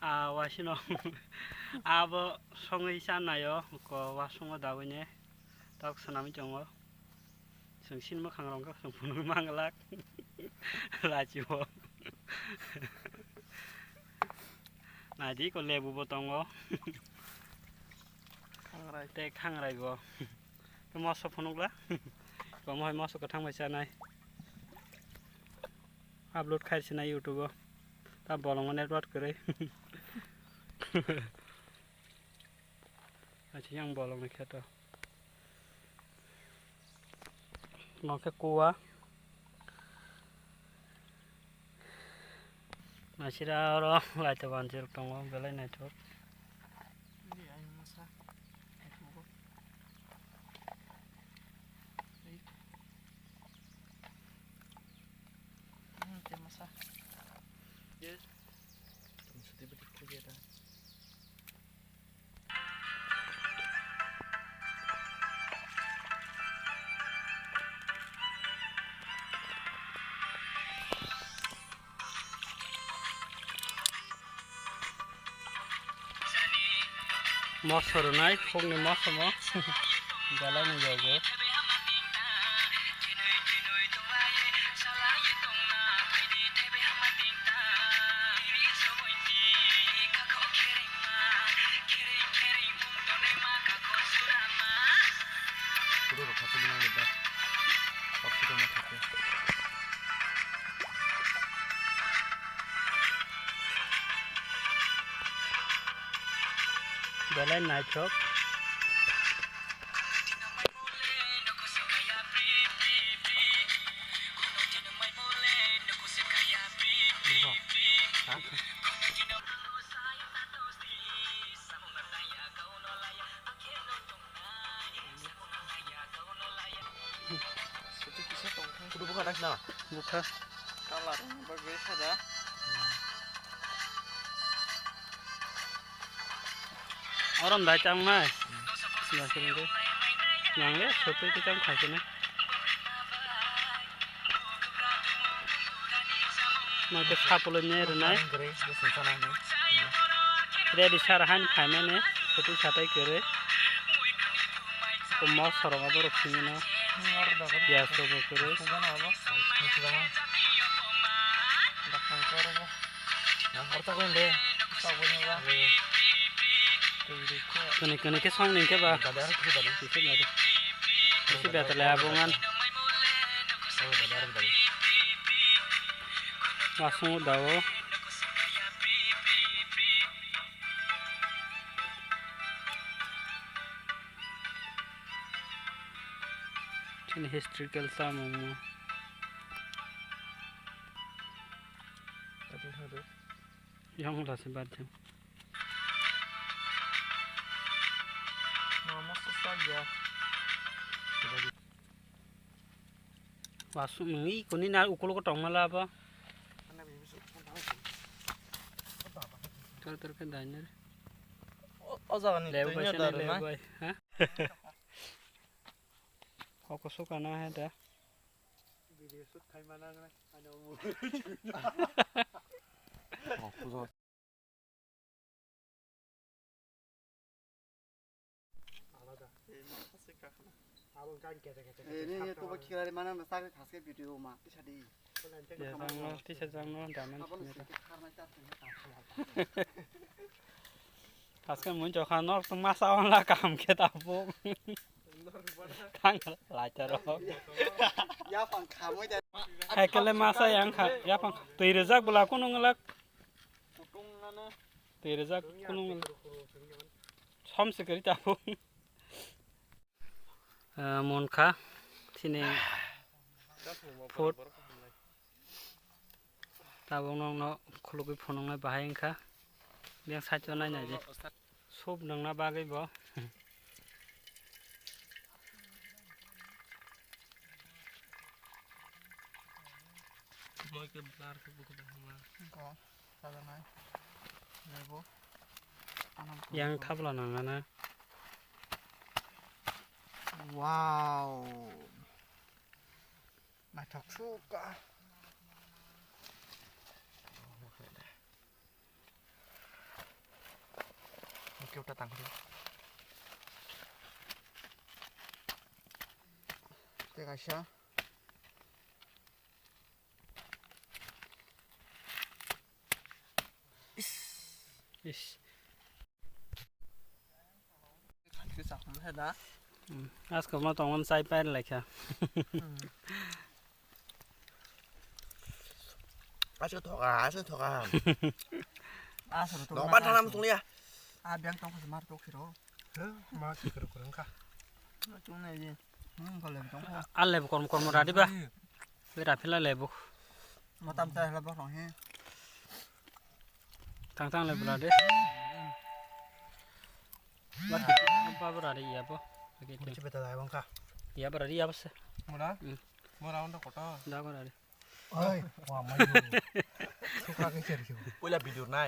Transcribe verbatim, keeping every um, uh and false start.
Ah, wasino. Abo songwi chanayo, ko wasungo dawine. Tok sanami chongo. Sengsin mwkhang rong khe song phunuk manglak. Lachibo. Naidi ko lebu bo tongo. Khangrai. Tei khangrai bo. Moso phunukla. Komo hai moso kwthang bai chanai. Upload khai sinai YouTube o. Ta bolongo network kwrwi. Achi yang bolong ni kheto. Nokhe kuwa. Masira oro laito banjir tongo belai naithok. Ni ai masa. Ni te masa. Yes. Tum sudi budi kuya ta. Moso rwnai, khukni moso mo. Belai no yogo. Belai naithok. Kudu bukha naisna? Bukha. Kalar bagwi sada. Orom dai chang nai. Nang le sotwi ti chang khai kene. Nang ke sapolo ne rwnai. Ready sar han phaimani sotwi satai kwrwi. Komo sorong abo rok simi no. Piyas rok bo kwrwi. Kani kani ke song ni ke ba. Kisi better le abo ngan. Wasung dao. Chini historical samung mo. Yang la se bad jang. Wasung mung i kuni na ukul ko tong mala ba. Tor tor ke dainer. O jaga ni lebu bai sene lebu bai, ha? Koko suka na hai da. Video shoot khai mana na, ano mo. Abo kan kete kete. Eh, ni to ba khirari mana na sari thaske video ma, tisadi. Tisa jangno, tisa jangno, daman. Thaske mun jokha nor tong masa on la kam khe ta bo. Thang lai ta ro. Ya pang khamoi da. Hai kele masa yang kha, ya pang twi rejak bula kunung lak. Twi rejak kunung lak. Som se kari ta bo. Ah, mon kha, chini food. Tabuk nokno khulugwi phunuknai bahai wngkha. Biyang side o nainai di. Soup nungna bagwi bo. Moi khe blur khe bukhuk hama. Ko, sajanai. Lebu. Yang thapla nangana. Wow. Naithok sukha. Tang khe. Tei kaisa. Ish. Khe chakmani hai da. Hmm. Asko ma tongmani chai pai lai kha. Hmm. Aswk thoka, aswk thoka. Aswk thoka. Nokbar thangna muchung liya. A beng tong khasi mar tok khiro. He, ma khiro khiro wngkha. Chung nai di. Hmm, kole tong kha. A lebu kormo kormo radi ba. Be raphila lebu. Motam ta hela bok rong he. Thang thang lebu radi. Laki, apa berada iya po? Laki itu. Macam beta dah bangka. Iya berada iya apa sih? Mura? Hmm. Mura untuk kota. Dah berada. Oi, wah maju. Suka ke cari sih. Puila bidur nai.